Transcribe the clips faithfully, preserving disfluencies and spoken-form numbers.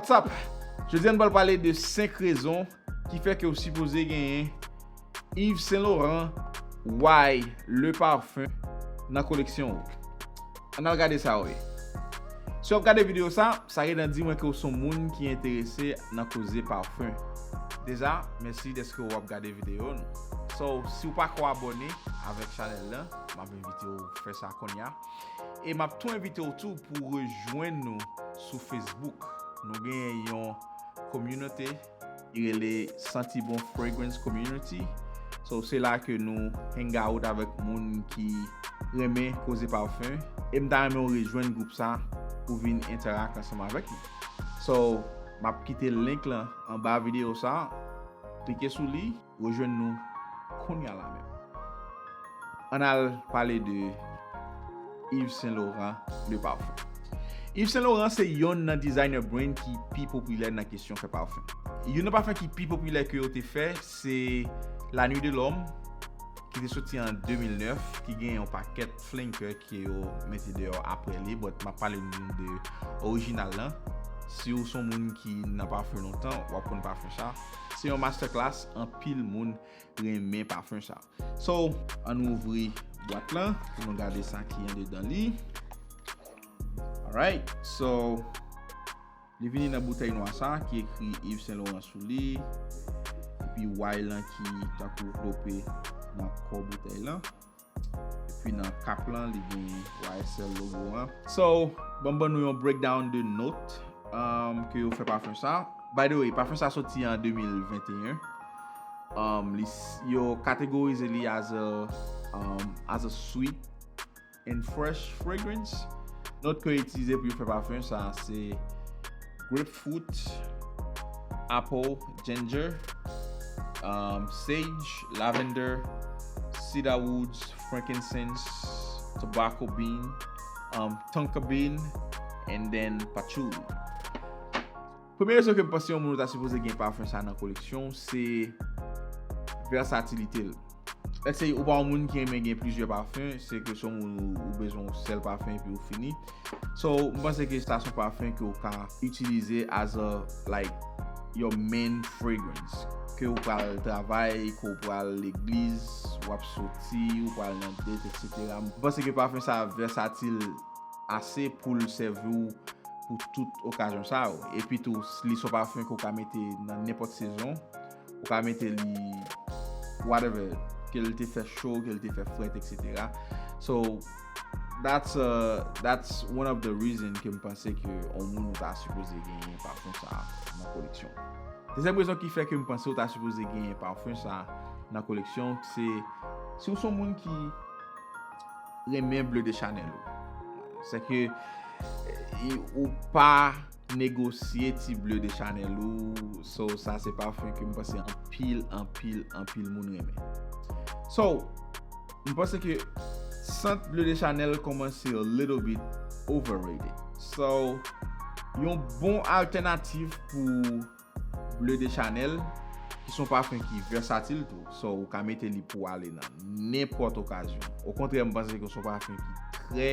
What's up? Jodi a nou pral pale de senk rezon ki fè ke w sipoze genyen Yves Saint Laurent Y Le Parfum nan koleksyon w. Ann al gade sa w ye. Si w ap gade videyo sa, sa gen dan di mwen ke w se yon moun ki enterese nan koze pafen. Deja, mèsi dèske w ap gade videyo nou. So, si w pako abòne avèk chanèl lan, m ap envite w fè sa kounye a. E m ap tou envite w tou pou w rejwenn nou sou Facebook. Nou gen yon kominote ki rele Santi Bon Fragrance Community. So, se la ke nou hang out avèk moun ki renmen koze pafen. E m ta renmen w rejwenn gwoup sa pou vin entèrak ansanm avèk nou. So, m ap kite link lan anba videyo sa. Klike sou li, rejwenn nou kounye a la menm. Ann al pale de Yves Saint Laurent Le Parfum. Yves Saint Laurent se yonn nan designer brand ki pi popilè nan kesyon fè pafen. Youn nan pafen ki pi popilè ke yo te fè, se La Nuit de l'Homme, ki te soti an de mil nèf, ki gen yon pakèt flanker ke yo mete deyò apre li, but m ap pale nou de orijinal lan. Si w se yon moun ki nan pafen lontan, w ap konn pafen sa. Se yon masterclass, anpil moun renmen pafen sa. So, ann ouvri bwat lan pou nou gade sa ki andedan li. Alright, so, li vini nan boutèy nwa sa ki ekri Yves Saint Laurent sou li, epi Y lan ki tankou vlope nan kò boutèy lan. Epi nan kap lan, li gen Y S L logo an. So, ban m ban nou yon breakdown de note, um, ke yo fè pafen sa. By the way, pafen sa soti an de mil venteyen. Um, li, yo kategorize li as a, um, as a sweet and fresh fragrance. Not ke yo itilize pou yo fè pafen sa, se grapefruit, apple, ginger, um, sage, lavender, cedar woods, frankincense, tobacco bean, um, tonka bean, and then patchouli. Premye rezon ke m panse yon moun ta sipoze gen pafen sa nan koleksyon, se vèsatilite l. Let's say, ou pa yon moun ki renmen gen plizyè pafen, se ke se yon moun ou, ou bezwen yon sèl pafen epi ou fini. So, m panse ke sa se yon pafen ke ou ka itilize as a, like, your main fragrance. Ke ou pral travay, ke ou pral legliz, w ap soti, ou pral nan date, et cetera. M panse ke pafen sa vèsatil ase pou l sèvi w pou tout okazyon sa yo. Epi tou, li se yon pafen ke w ka mete nan nenpòt sezon. Ou ka mete li whatever, ke l te fè cho, ke l te fè frèt, et cetera. So, that's, uh, that's one of the reason ke m panse ke yon moun ou ta sipoze genyen pafen sa nan koleksyon. Dezyèm rezon ki fè ke m panse ou ta sipoze genyen pafen sa nan koleksyon, se si w se yon moun ki renmen Bleu de Chanel ou. Se ke, eh, ou pa negosye ti Bleu de Chanel ou. So, sa se pafen ke m panse anpil, anpil, anpil moun renmen. So, m panse ke sant Bleu de Chanel kòmanse a little bit overrated. So, yon bon altènativ pou Bleu de Chanel, ki se yon pafen ki vèsatil tou. So, ou ka mete li pou ale nan nenpòt okazyon. Okontrè, m panse ke se yon pafen ki trè,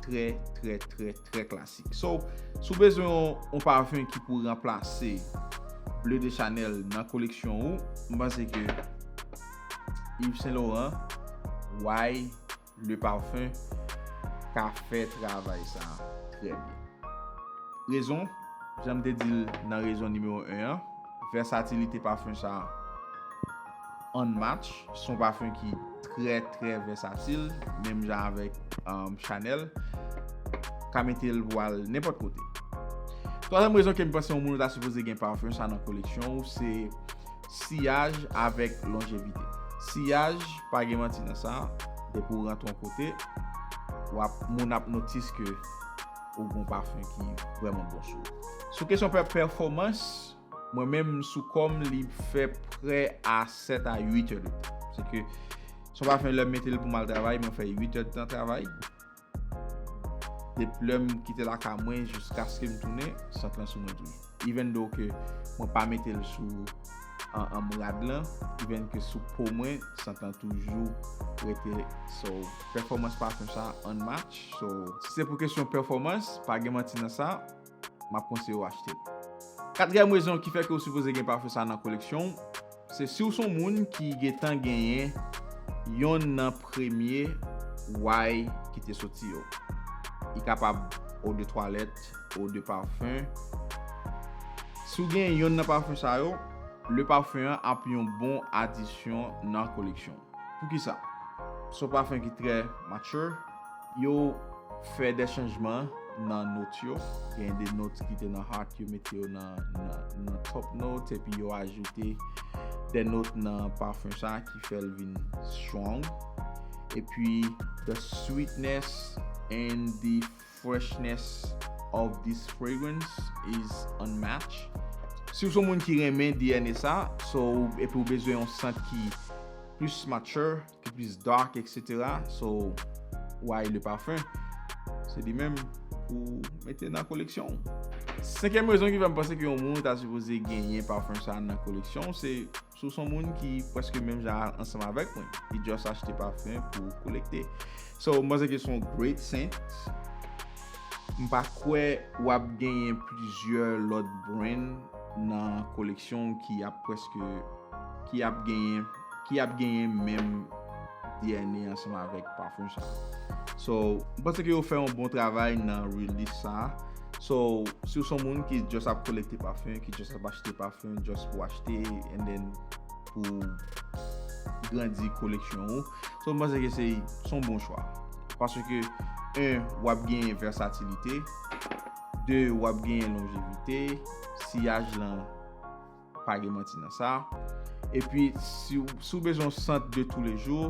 trè, trè, trè, trè klasik. So, si w bezwen yon, yon pafen ki pou ranplase Bleu de Chanel nan koleksyon ou, m panse ke Yves Saint Laurent, Y Le Parfum ka fè travay sa trè byen. Rezon, jan m te di l nan rezon nimewo en an, vèsatilite pafen sa unmatch. Se yon pafen ki trè, trè vèsatil, menm jan avèk, um, Chanel. Ka mete l pou al nenpòt kote. Twazyèm rezon ke m panse yon moun ou ta sipoze gen pafen sa nan koleksyon ou, se siyaj avèk lonjevite. Siyaj, pa gen manti nan sa, depi w rantre yon kote, w ap, moun ap notice ke ou gon pafen ki vrèman bon sou ou. Sou kesyon pè-, pèfòmans, mwen menm sou kò m, li fè prè a sèt a uit è de tan. Se ke, se yon pafen lè m mete l pou m al travay, mwen fè uit è de tan travay. Depi lè m kite lakay mwen jiskaske m tounen, sant lan sou mwen toujou. Even though ke mwen pa mete l sou an, an rad lan, even ke sou po mwen, sant lan toujou rete. So, pèfòmans pafen sa unmatch. So, si se pou kesyon pèfòmans, pa gen manti nan sa, m ap konseye w achte l. Katriyèm rezon ki fè ke w sipoze gen pafen sa nan koleksyon w, se si w se yon moun ki gentan genyen yonn nan premye why ki te soti yo. Li kapab eau de toilette, eau de parfum. Si w gen yonn nan pafen sa yo, le parfum an ap yon bon adisyon nan koleksyon. Poukisa? Se yon pafen ki trè mature. Yo fè de chanjman nan not yo. Gen de not ki te nan heart, yo mete yo nan, nan, nan top note, epi yo ajoute de not nan pafen sa ki fè l vin strong. Epi, the sweetness and the freshness of this fragrance is unmatched. Si w se yon moun ki renmen D N A sa, so, epi w bezwen yon sant ki plis mature, ki plis dark, et cetera. So, why le parfum? Se li menm pou mete nan koleksyon w. Senkyèm rezon ki fè m panse ke yon moun ta sipoze genyen pafen sa nan koleksyon w, se si w se yon moun ki prèske menm jan ansanm avèk mwen, ki just achte pafen pou kolekte. So, m panse ke se yon great scent. M pa kwè w ap genyen plizyè lòt brand nan koleksyon ki ap prèske, ki ap genyen, ki ap genyen menm D N A ansanm avèk pafen sa. So, m panse ke yo fè yon bon travay nan release sa. So, si w se yon moun ki just ap kolekte pafen, ki just ap achte pafen, just pou achte, and then pou grandi koleksyon ou, so, m panse ke se, se yon bon chwa. Paske, en, w ap genyen vèsatilite, de, w ap genyen lonjevite, siyaj lan, pa gen manti nan sa. Epi, si w, si w bezwen yon sant de toulejou,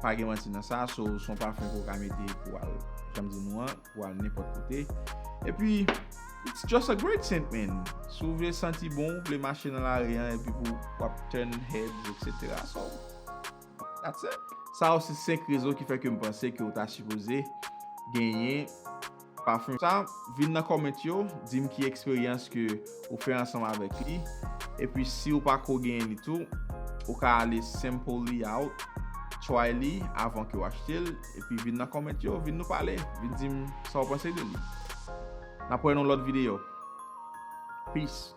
pa gen manti nan sa, so, se yon pafen ke w ka mete pou al, jan m di nou an, pou al nenpòt kote. Epi, it's just a great scent, man. Si w vle santi bon, w vle mache nan lari an, epi pou w ap turn heads, et cetera. So, that's it. Sa yo se senk rezon ki fè ke m panse ke w ta sipoze genyen pafen sa. Vin nan comment yo, di m ki eksperyans ke ou fè ansanm avèk li. Epi si ou pa ko genyen li tou, ou ka ale sample li out, try li avan ke w achte l. Epi vin nan comment yo, vin nou pale, vin di m sa w panse de li. N ap wè nan lòt videyo. Peace.